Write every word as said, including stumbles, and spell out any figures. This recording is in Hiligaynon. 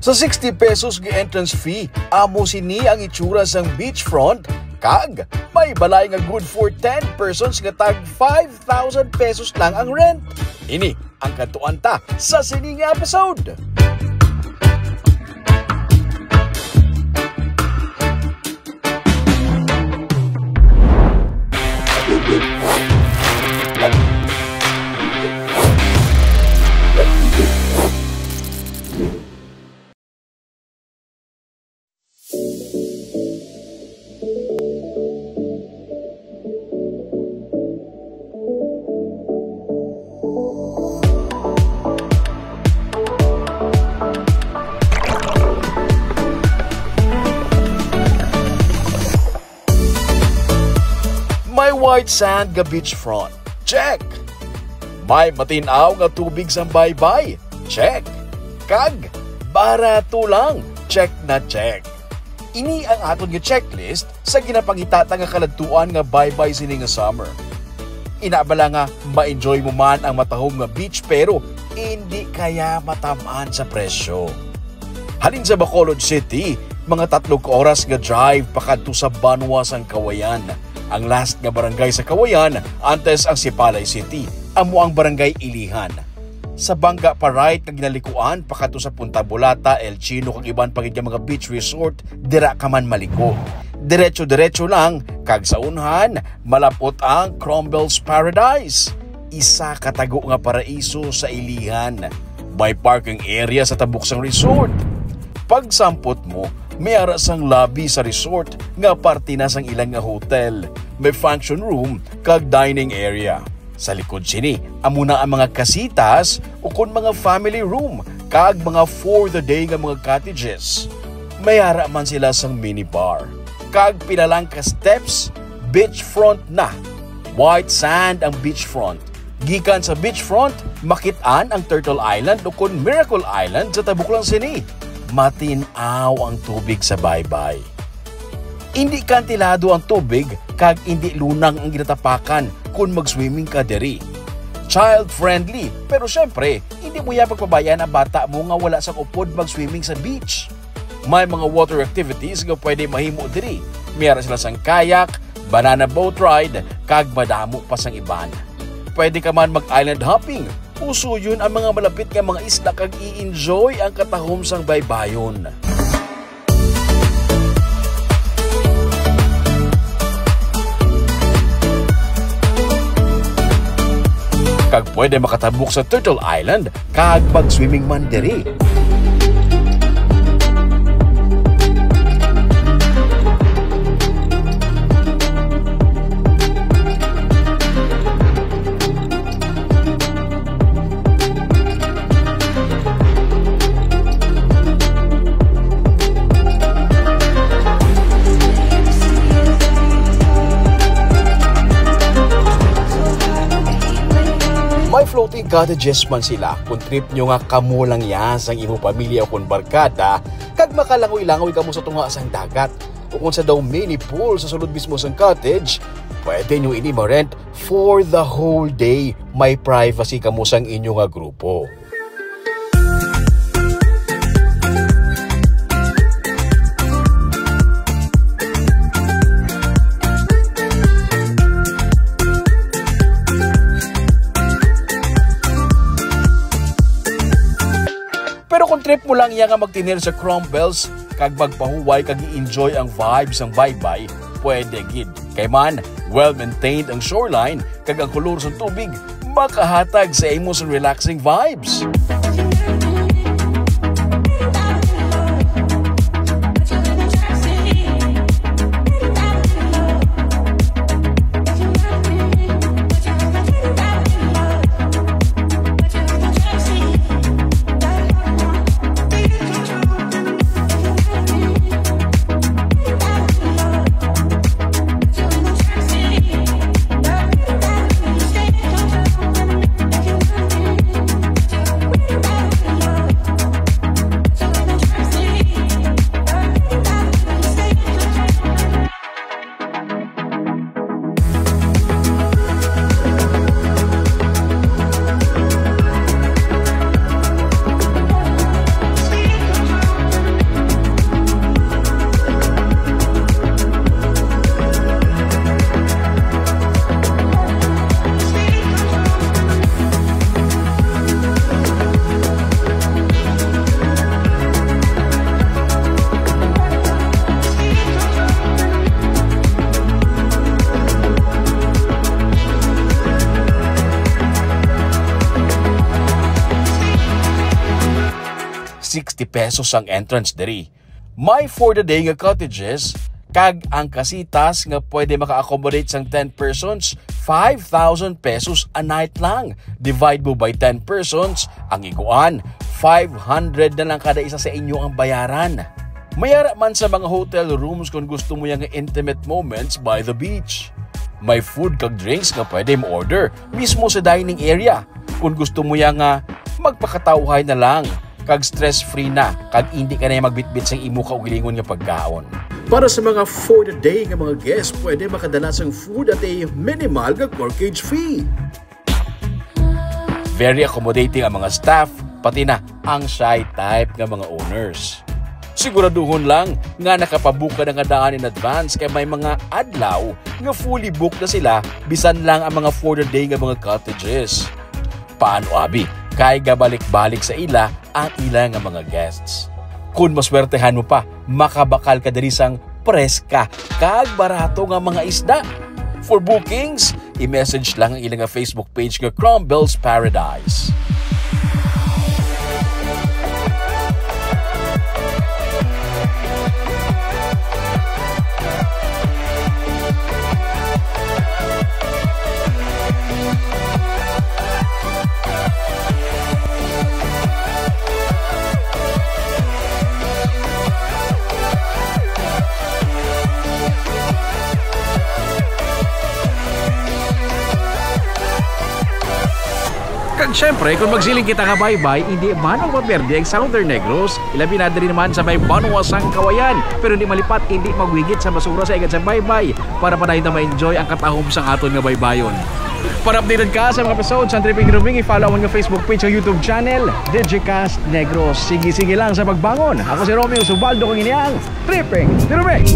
Sa sixty pesos nga entrance fee, amo sini ang itsura sang beachfront, kag may balay nga good for ten persons nga tag five thousand pesos lang ang rent. Ini ang kadtuan ta sa sini nga episode. May white sand nga beachfront. Check. May matin-aw nga tubig sang baybay. Check. Kag barato lang. Check na check. Ini ang aton nga checklist sa ginapangita ta nga kaladtuan nga baybay sini nga summer. Ina bala nga ma-enjoy mo man ang matahom nga beach pero indi kaya matam-an sa presyo. Halin sa Bacolod City, mga tatlo ka oras nga drive pakadto sa banwa sang Cauayan. Ang last nga barangay sa Cauayan, antes ang Sipalay City, amo ang Barangay Ilijan. Sa bangga pa right nga ginalikuan pakadto sa Punta Bulata, El Chino kag iban pa gid nga mga beach resort, dira ka man maliko. Diretso-diretso lang, kag sa unhan, malapot ang Cromwell's Paradise. Isa ka tago nga paraiso sa Ilijan. May parking area sa tabok sang resort. Pagsampot mo, may ara sang lobby sa resort nga parte na sang ilang nga hotel. May function room kag dining area. Sa likod sini, amo na ang mga casitas ukon mga family room kag mga for the day nga mga cottages. May ara man sila sang mini bar kag pila lang ka steps, beachfront na. White sand ang beachfront. Gikan sa beachfront, makit-an ang Turtle Island ukon Miracle Island sa tabok lang sini. Matin-aw ang tubig sa baybay. Indi kantilado ang tubig kag indi lunang ang ginatapakan kon mag-swimming ka diri. Child-friendly, pero syempre, indi mo ya pagpabayaan ang bata mo nga wala sang upod mag-swimming sa beach. May mga water activities nga pwede mahimo diri. May ara sila sang kayak, banana boat ride, kag madamo pa sang iban. Pwede ka man mag-island hopping. Pusuyon ang mga malapit nga mga isla kag i-enjoy ang katahom sang baybayon. Kag pwede makatabok sa Turtle Island kag mag-swimming man diri. May floating cottages man sila kon trip nyo nga kamo lang ya sang imo pamilya o kon barkada, kag makalangoy-langoy kamo sa tunga sang dagat. O kon sa daw mini pool sa sulod mismo sang cottage, pwede nyo ini ma-rent for the whole day. May privacy kamo sang inyo nga grupo. Pero kung trip mo lang iya nga magtinir sa Cromwell's kag magpahuway kag i-enjoy ang vibes sang baybay, pwede gid. Kay man, well-maintained ang shoreline kag ang kolor sang tubig makahatag sa imo sang relaxing vibes. fifty pesos ang entrance diri. May for the day nga cottages, kag ang kasitas nga pwede maka-accommodate sang ten persons, five thousand pesos a night lang. Divide mo by ten persons, ang iguan, five hundred na lang kada isa sa inyo ang bayaran. May ara man sa mga hotel rooms kung gusto mo yang intimate moments by the beach. May food kag drinks nga pwede mo-order mismo sa dining area. Kung gusto mo yang, ah, magpakatawhay na lang kag stress-free na, kag indi ka na magbitbit sang imo kaugalingon nga pagkaon. Para sa mga for the day nga mga guests, pwede makadala sang food at a minimal nga corkage fee. Very accommodating ang mga staff, pati na ang shy type nga mga owners. Siguraduhon lang nga nakapabuka na nga daan in advance, kay may mga adlaw nga fully booked na sila, bisan lang ang mga for the day nga mga cottages. Paano, abi? Kay gabalik-balik sa ila ang ila nga mga guests. Kung maswertehan mo pa, makabakal ka diri sang preska kag barato nga mga isda. For bookings, i-message lang ang ila nga Facebook page nga Cromwell's Paradise. Kag syempre, kung magsiling kita nga baybay, hindi man ang maperde ang Southern Negros. Ilabi na diri naman sa may Banwa sang Kawayan. Pero hindi malipat, hindi magwigit sa basura sa igad sa baybay. Para padayon ta ma-enjoy ang katahom sang aton nga baybayon. Para updated ka sa mga episode sa Tripping Ruming, i-follow ang nga Facebook page ug YouTube channel, Digicast Negros. Sige-sige lang sa pagbangon. Ako si Romeo Subaldo, kag ini ang Tripping Ruming.